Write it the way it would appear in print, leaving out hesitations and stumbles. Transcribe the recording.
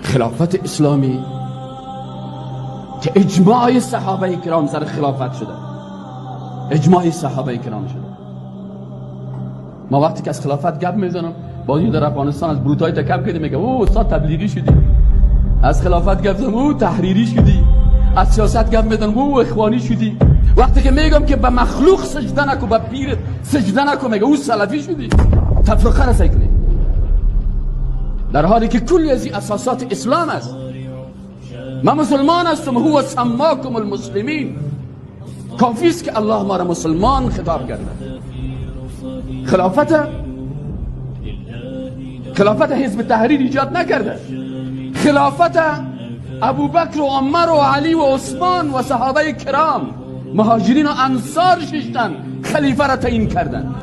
خلافت اسلامی که اجماع صحابه کرام سر خلافت شده، اجماع صحابه کرام شده. ما وقتی که از خلافت گپ میزنم، بازی در افغانستان از بروتای تکم کردی، میگه او استاد تبلیغی شدی. از خلافت گپ زدم، او تحریری شدی. از سیاست گپ میزنم، او اخوانی شدی. وقتی که میگم که به مخلوق سجده نکو، به پیرت سجده نکو، میگه او سلفی شدی. تفرقه را سعی کنید، در حالی که کلی از این اساسات اسلام است. من مسلمان هستم، هو سماکم المسلمین. کافی است که الله ما را مسلمان خطاب کرده. خلافت حزب تحریر ایجاد نکرده. خلافت ابوبکر و عمر و علی و عثمان و صحابه کرام، مهاجرین و انصار ششتن، خلیفه را تعیین کردن.